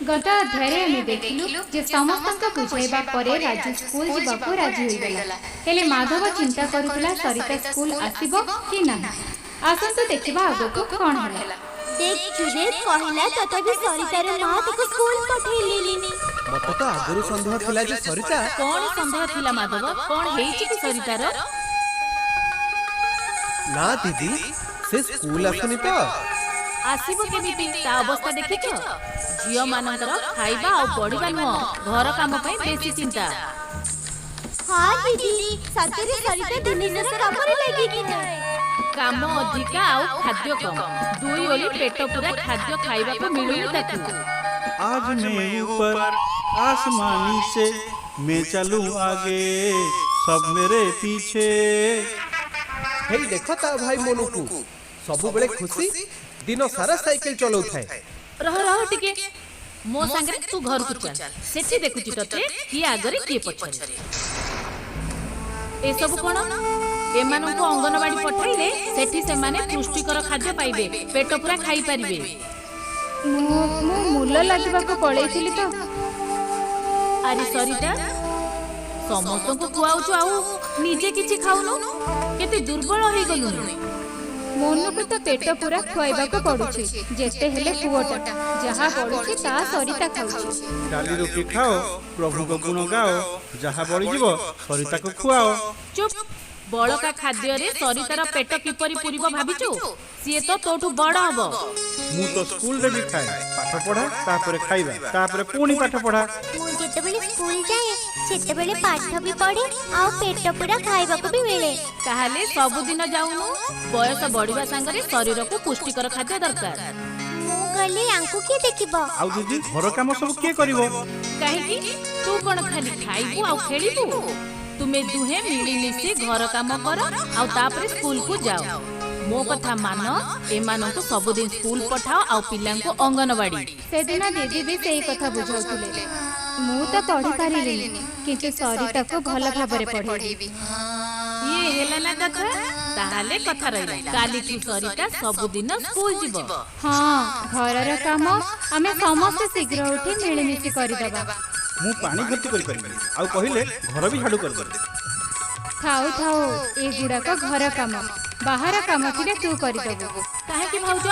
ଗତ ଅଧ୍ୟାୟରେ ଆମେ ଦେଖିଲୁ ଯେ ସମସ୍ତଙ୍କୁ ବୁଝାଇବା ପରେ ରାଜୁ ସ୍କୁଲ ଯିବାକୁ ରାଜି ହୋଇଗଲା। ହେଲେ ମାଧବ ଚିନ୍ତା କରୁଥିଲା ସରିତା ସ୍କୁଲ ଆସିବ କି ନାହିଁ। ଆସନ୍ତୁ ଦେଖିବା ଆଗକୁ କଣ ହେଲା। ଦେଖ, ଜୁନେଦ କହିଲା, ତଥାପି ସରିତାର ମା ତାକୁ ସ୍କୁଲ ପଠେଇଲେନି। ମତେ ତ ଆଗରୁ ସନ୍ଦେହ ଥିଲା ଯେ ସରିତା କଣ ସନ୍ଦେହ ଥିଲା ମାଧବ? କଣ ହେଇଛି କି ସରିତାର? ନା ଦିଦି, ସେ ସ୍କୁଲ ଆସୁନି ତ। ଆସିବ କେମିତି? ତା ଅବସ୍ଥା ଦେଖିଛ? ଝିଅ ମାନଙ୍କର ଖାଇବା ଆଉ ପଢିବା ନୁହଁ, ଘର କାମ ପାଇଁ ବେଶୀ ଚିନ୍ତା। ହଁ ଦିଦି, ସତରେ ସରିତା ଦିନ ସାରା କାମରେ ଲାଗିକି ଥାଏ। କାମ ଅଧିକା ଆଉ ଖାଦ୍ୟ କମ। ଦୁଇ ଓଳି ପେଟ ପୁରା ଖାଦ୍ୟ ଖାଇବାକୁ ମିଳୁନି ତାକୁ। आज मैं ऊपर, आसमां नीचे, मैं चलूं आगे, सब मेरे पीछे। ହେଇ ଦେଖ ତା ଭାଇ ମୋନୁକୁ, ସବୁବେଳେ ଖୁସି, ଦିନ ସାରା ସାଇକେଲ ଚଲାଉଥାଏ। ରହ ରହ ଟିକେ, ମୋ ସାଙ୍ଗରେ ତୁ ଘରକୁ ଚାଲ। ସେଠି ଦେଖୁଛି ତତେ, କିଏ ଆଗରେ କିଏ ପଛରେ। ଏସବୁ କଣ? ଏମାନଙ୍କୁ ଅଙ୍ଗନବାଡି ପଠାଇଲେ ସେଠି ସେମାନେ ପୁଷ୍ଟିକର ଖାଦ୍ୟ ପାଇବେ, ପେଟ ପୁରା ଖାଇପାରିବେ। ମୁଁ ମୂଲ ଲାଗିବାକୁ ପଳେଇଥିଲି ତ। ଆରେ ସରିତା, ସମସ୍ତଙ୍କୁ ଖୁଆଉଛୁ ଆଉ ନିଜେ କିଛି ଖାଉନୁ। କେତେ ଦୁର୍ବଳ ହେଇଗଲୁଣି। ମୋନୁକୁ ତ ପେଟ ପୁରା ଖୁଆଇବାକୁ ପଡୁଛି, ଯେତେ ହେଲେ ପୁଅଟା। ଯାହା ବଳୁଛି ତା ସରିତା ଖାଉଛି। ଡାଲି ରୁଟି ଖାଅ, ପ୍ରଭୁଙ୍କ ଗୁଣ ଗାଅ, ଯାହା ବଳିଯିବ ସରିତାକୁ ଖୁଆଅ। ଚୁପ୍! ବଳକା ଖାଦ୍ୟରେ ସରିତାର ପେଟ କିପରି ପୁରିବ ଭାବିଛୁ? ସିଏ ତ ତୋଠୁ ବଡ ହବ। ମୁଁ ତ ସ୍କୁଲରେ ବି ଖାଏ। ପାଠ ପଢା, ତାପରେ ଖାଇବା, ତାପରେ ପୁଣି ପାଠ ପଢା। ମୁଁ ଯେତେବେଳେ ସ୍କୁଲ ଯାଏ, ସେତେବେଳେ ପାଠ ବି ପଢେ ଆଉ ପେଟ ପୁରା ଖାଇବାକୁ ବି ମିଳେ। ତାହେଲେ ସବୁଦିନ ଯାଉନୁ। ବୟସ ବଢିବା ସାଙ୍ଗରେ ଶରୀରକୁ ପୁଷ୍ଟିକର ଖାଦ୍ୟ ଦରକାର। ମୁଁ ଗଲେ ୟାଙ୍କୁ କିଏ ଦେଖିବ? ଆଉ ଦିଦି, ଘର କାମ ସବୁ କିଏ କରିବ? କାହିଁକି, ତୁ କଣ ଖାଲି ଖାଇବୁ ଆଉ ଖେଳିବୁ? ତୁମେ ଦୁହେଁ ମିଳିମିଶି ଘର କାମ କର ଆଉ ତାପରେ ସ୍କୁଲକୁ ଯାଅ। ମୋ କଥା ମାନ, ଏମାନଙ୍କୁ ସବୁଦିନ ସ୍କୁଲ ପଠାଅ ଆଉ ପିଲାଙ୍କୁ ଅଙ୍ଗନବାଡି। ସେଦିନ ଦିଦି ବି ସେଇ କଥା ବୁଝାଉଥିଲେ। ମୁଁ ତ ପଢି ପାରିଲିନି, କିନ୍ତୁ ସରିତାକୁ ଭଲ ଭାବରେ ପଢେଇବି। ଇଏ ହେଲା ନା କଥା? ତାହେଲେ କଥା ରହିଲା, କାଲିଠୁ ସରିତା ସବୁଦିନ ସ୍କୁଲ ଯିବ। ହଁ, ଘରର କାମ ଆମେ ସମସ୍ତେ ଶୀଘ୍ର ଉଠି ମିଳିମିଶି କରିଦବା। ମୁଁ ପାଣି ଭର୍ତ୍ତି କରିପାରିବି, ଆଉ କହିଲେ ଘର ବି ଝାଡୁ କରିଦେବି। ଥାଉ ଥାଉ, ଏଗୁଡାକ ଘର କାମ। ବାହାର କାମ ଥିଲେ ତୁ କରିଦବୁ। କାହିଁକି ଭାଉଜ?